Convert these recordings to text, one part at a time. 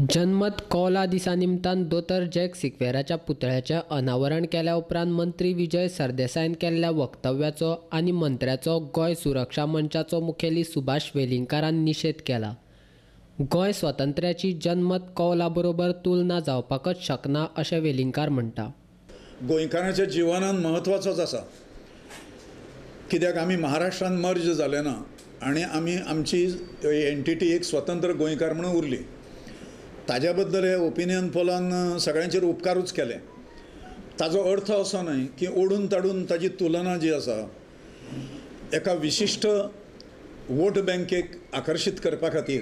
जनमत कौला दिसा निमतान दोतर जॅक सिक्वेराच्या पुतळ्याचें अनावरण केल्या उपरांत मंत्री विजय सरदेसायन केल्ल्या वक्तव्याचो आनी मंत्र्याचो गोंय सुरक्षा मंचाचो मुखेली सुभाष वेलिंगकारान निशेध केला. गोंय स्वातंत्र्याची जनमत कौला बरोबर तुलना जावपाकच शकना अशें वेलिंगकार म्हणटा. गोंयकारांच्या जिवनान म्हत्वाचोच आसा, कित्याक आमी महाराष्ट्रान मर्ज जाले ना आनी आमी आमची एंटिटी एक स्वतंत्र गोंयकार म्हणून उरली. ताज्या बद्दल हे ओपिनियन पोलान सगळ्यांचेर उपकारूच केले. ताजो अर्थ असो न्हय की ओडून ताडून ताजी तुलना जी आसा एका विशिश्ट वोट बँकेक आकर्शीत करपा खातीर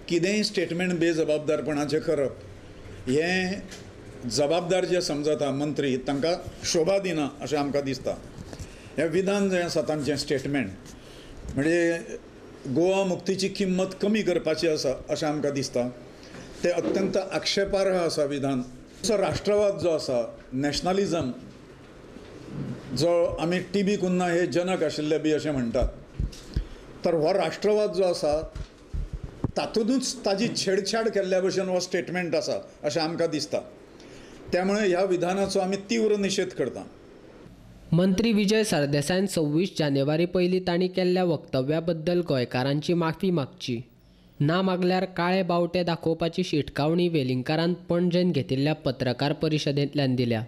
कितेंय स्टेटमेंट बेजबाबदारपणाचें करप हें जबाबदार जे समजता मंत्री तांकां शोभा दिना अशें आमकां दिसता. हें विधान जें आसा तांचें स्टेटमेंट म्हणजे गोवा मुक्तीची किंमत कमी करपाची आसा अशें आमकां दिसता. ते अत्यंत आक्षेपार्ह आसा विधान. राष्ट्रवाद जो आसा, नॅशनलिजम जो आमी टी बी कुन्हा हे जनक आशिल्ले बी अशें म्हणटात, तर हो राष्ट्रवाद जो आसा तातूंतच ताजी छेडछाड केल्ल्या भशेन हो स्टेटमेंट आसा अशें आमकां दिसता. त्यामुळे ह्या विधानाचो आमी तीव्र निशेध करता. मंत्री विजय सरदेसायन 26 जानेवारी पयलीं तांणी केल्ल्या वक्तव्या बद्दल गोंयकारांची माफी मागची, ना मागल्यार काळे बावटे दाखोवपाची शिटकावणी वेलिंगकारान पणजेन घेतिल्ल्या पत्रकार परिशदेंतल्यान दिल्या.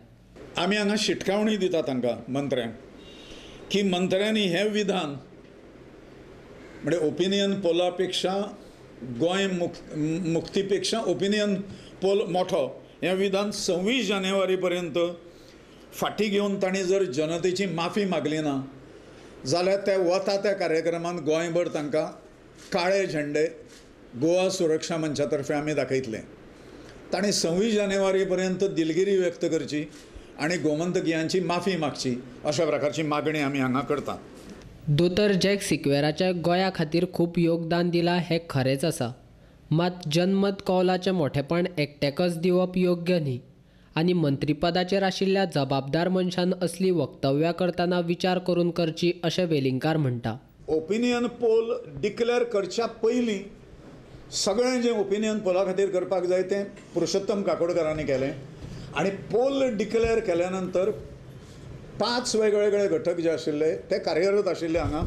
आमी हांगा शिटकावणी दिता तांकां मंत्र्यांक की मंत्र्यांनी हें विधान म्हणजे ओपिनियन पोला पेक्षा गोंय मुक्तीपेक्षा ओपिनियन पोल मोठो हें विधान 26 जानेवारी पर्यंत फाटीं घेवन तांणी जर जनतेची माफी मागली ना जाल्यार ते वता त्या कार्यक्रमांत गोंयभर तांकां काळे झेंडे गोवा सुरक्षा मंचा तर्फे आमी दाखयतले. तांणी 26 जानेवारी पर्यंत दिलगिरी व्यक्त करची आनी गोमंतकीयांची माफी मागची अशा प्रकारची मागणी आमी हांगा करता. दोतर जॅक सिक्वेराच्या गोंया खातीर खूब योगदान दिलां हें खरेंच आसा, मात जनमत कौलाचें मोठेपण एकट्याकच दिवप योग्य न्ही आनी मंत्रीपदाचेर आशिल्ल्या जबाबदार मनशान असली वक्तव्यां करतना विचार करून करची अशें वेलिंगकार म्हणटा. ओपिनियन पोल डिक्लेअर करच्या पयलीं सगळें जें ओपिनियन पोला खातीर करपाक जाय तें पुरुषोत्तम काकोडकारांनी केलें आनी पोल डिक्लेअर केल्या नंतर 5 वेगवेगळे घटक जे आशिल्ले ते कार्यरत आशिल्ले हांगा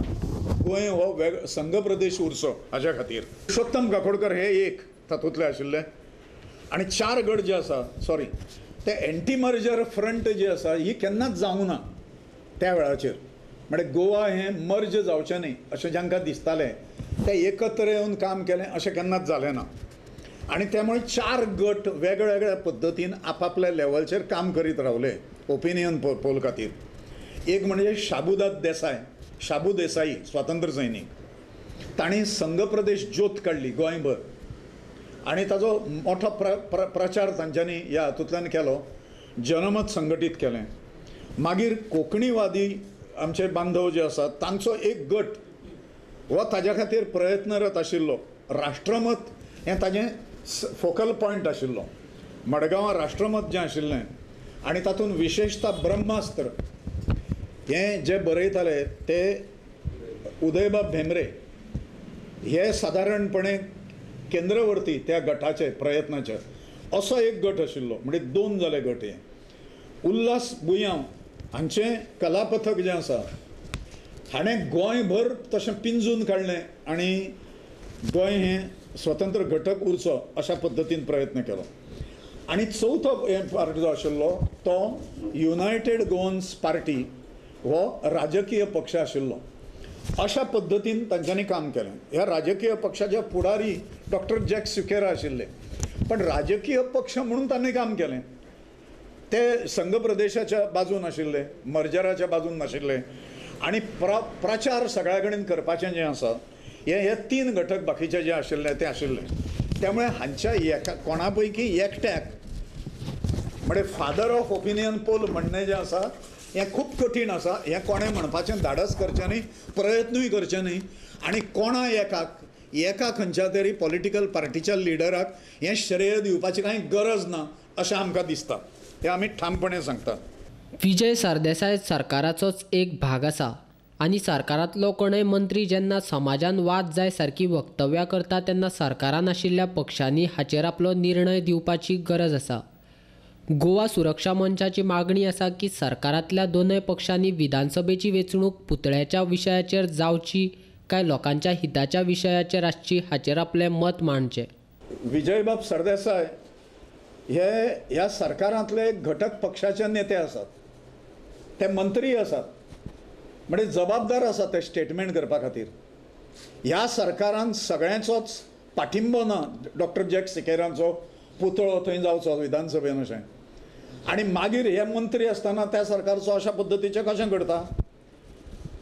गोंय हो वेग संघ प्रदेश उरचो हाज्या खातीर. पुरुषोत्तम काकोडकर हे एक तातूंतले आशिल्ले आनी 4 गट जे आसा सॉरी ते एंटी मर्जर फ्रंट जे आसा ही केन्नाच जावंक ना त्या वेळाचेर, म्हणजे गोवा हें मर्ज जावचें न्ही अशें जांकां दिसतालें ते एकत्र येवन काम केलें अशें केन्नाच जालें ना आनी त्यामुळे 4 गट वेगवेगळ्या पद्दतीन आपापल्या लेवलचेर काम करीत रावले ओपिनियन पोल खातीर. एक म्हणजे शाबूदाद देसाय, शाबू देसाई स्वातंत्र्य सैनीक, तांणी संघ प्रदेश ज्योत काडली गोंयभर आनी ताजो मोठो प्रचार तांच्यांनी ह्या हातूंतल्यान केलो, जनमत संघटीत केलें. मागीर कोंकणीवादी आमचे बांधव जे आसात तांचो एक गट हो ताज्या खातीर प्रयत्नरत आशिल्लो. राष्ट्रमत हें ताजें फोकल पॉयंट आशिल्लो. मडगांवां राष्ट्रमत जें आशिल्लें आनी तातूंत विशेशता ब्रह्मास्त्र हें जे बरयताले ते उदयबाब भेंब्रे हे सादारणपणे केंद्रवर्ती त्या गटाचे प्रयत्नाचे असो एक गट आशिल्लो, म्हणजे 2 जाले गट. हे उल्हास बुयांव हांचें कलापथक जें आसा हाणें गोंयभर तशें पिंजून काडलें आनी गोंय हें स्वतंत्र घटक उरचो अशा पद्दतीन प्रयत्न केलो. आनी चवथो हें पार्ट जो आशिल्लो तो युनायटेड गोवन्स पार्टी हो राजकीय पक्ष आशिल्लो. अशा पद्दतीन तांच्यांनी काम केलें. ह्या राजकीय पक्षाचे फुडारी डॉक्टर जॅक सिक्वेरा आशिल्ले, पण राजकीय पक्ष म्हणून तांणी काम केलें. ते संघ प्रदेशाच्या बाजून आशिल्ले, मर्जराच्या बाजून नाशिल्ले आनी प्रचार सगळ्या कडेन करपाचें जें आसा हे हे 3 घटक बाकीचे जे आशिल्ले ते आशिल्ले. त्यामुळे हांच्या एका कोणा पैकी एकट्याक म्हणजे फादर ऑफ ओपिनियन पोल म्हणणें जें आसा हें खूब कठीण आसा. हें कोणें म्हणपाचें धाडस करचें न्ही, प्रयत्नूय करचें न्ही आनी कोणा एकाक एका खंयच्या तरी पॉलिटिकल पार्टीच्या लिडराक हें श्रेय दिवपाची कांय गरज ना अशें आमकां दिसता, हें आमी ठामपणे सांगतात. विजय सरदेसाय सरकाराचोच एक भाग आसा आनी सरकारांतलो कोणय मंत्री जेन्ना समाजान वाद जाय सारकी वक्तव्यां करता तेन्ना सरकारान आशिल्ल्या पक्षांनी हाचेर आपलो निर्णय दिवपाची गरज आसा. गोवा सुरक्षा मंचाची मागणी आसा की सरकारांतल्या दोनय पक्षांनी विधानसभेची वेंचणूक पुतळ्याच्या विशयाचेर जावची काय लोकांच्या हिताच्या विशयाचेर आसची हाचेर आपलें मत मांडचें. विजयबाब सरदेसाय हे ह्या सरकारांतले घटक पक्षाचे नेते आसात, ते मंत्री आसात, म्हणजे जबाबदार आसा ते स्टेटमेंट करपा खातीर. ह्या सरकारान सगळ्यांचोच पाठिंबो ना डॉक्टर जॅक सिकेरांचो पुतळो थंय जावचो विधानसभेन अशें, आनी मागीर हे मंत्री आसतना त्या सरकारचो अशा पद्दतीचें कशें करता?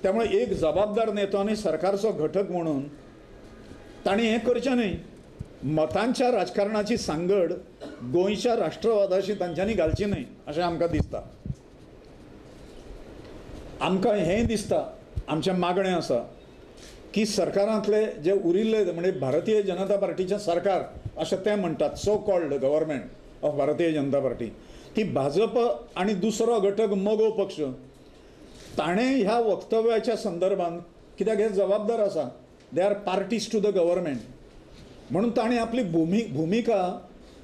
त्यामुळे एक जबाबदार नेतो आनी सरकारचो घटक म्हणून तांणी हें करचें न्हय. मतांच्या राजकारणाची सांगड गोंयच्या राष्ट्रवादाशी तांच्यांनी घालची न्हय अशें आमकां दिसता. आमकां हें दिसता, आमचें मागणें आसा की सरकारांतले जे उरिल्ले म्हणजे भारतीय जनता पार्टीचें सरकार अशें ते म्हणटात, so called government of Bharatiya Janata Party, ती भाजप आनी दुसरो घटक मगो पक्ष ताणें ह्या वक्तव्याच्या संदर्भात, कित्याक हे जबाबदार आसा, they are parties to the government, म्हणून ताणें आपली भुमिका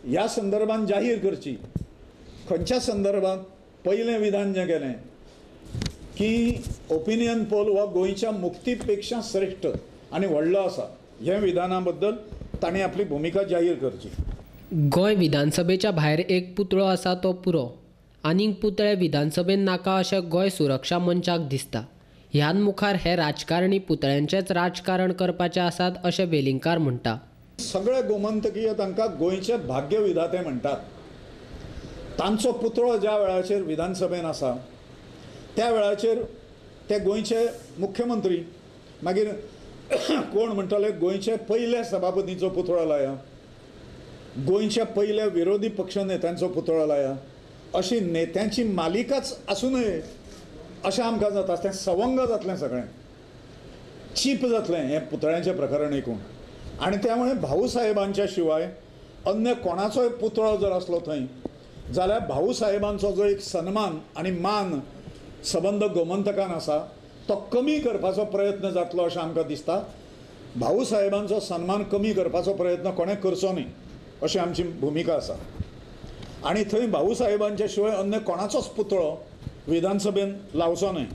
ह्या संदर्भात जाहीर करची. खंयच्या संदर्भात? पयलें विधान जें केलें की ओपिनियन पोल हो गोंयच्या मुक्तीपेक्षा श्रेष्ठ आनी व्हडलो आसा, हे विधाना बद्दल तांणी आपली भुमिका जाहीर करची. गोंय विधानसभेच्या भायर एक पुतळो आसा तो पुरो, आनीक पुतळे विधानसभेन नाका अशें गोंय सुरक्षा मंचाक दिसता. ह्यान मुखार हे राजकारणी पुतळ्यांचेच राजकारण करपाचे आसात अशें वेलिंगकार म्हणटा. सगळे गोमंतकीय तांकां गोंयचे भाग्यविधाते म्हणटात. तांचो पुतळो ज्या वेळाचेर विधानसभेन आसा त्या वेळाचेर ते गोंयचे मुख्यमंत्री, मागीर कोण म्हणटाले गोंयचे पयले सभापतीचो पुतळो लाया, गोंयच्या पयल्या विरोधी पक्ष नेत्यांचो पुतळो लाया, अशी नेत्यांची मालिकाच आसूं नये अशें आमकां जाता. तें सवंग जातलें, सगळें चीप जातलें हें पुतळ्यांचें प्रकरण एकूण. आनी त्यामुळे भाऊसाहेबांच्या शिवाय अन्य कोणाचोय पुतळो जर आसलो थंय जाल्यार भाऊसाहेबांचो जो एक सन्मान आनी मान सबंद गोमंतकान आसा तो कमी करपाचो प्रयत्न जातलो अशें आमकां दिसता. भाऊसाहेबांचो सन्मान कमी करपाचो प्रयत्न कोणें करचो न्हय अशी आमची भुमिका आसा. आनी थंय भाऊसाहेबांच्या शिवाय अन्य कोणाचोच पुतळो विधानसभेन लावचो न्हय.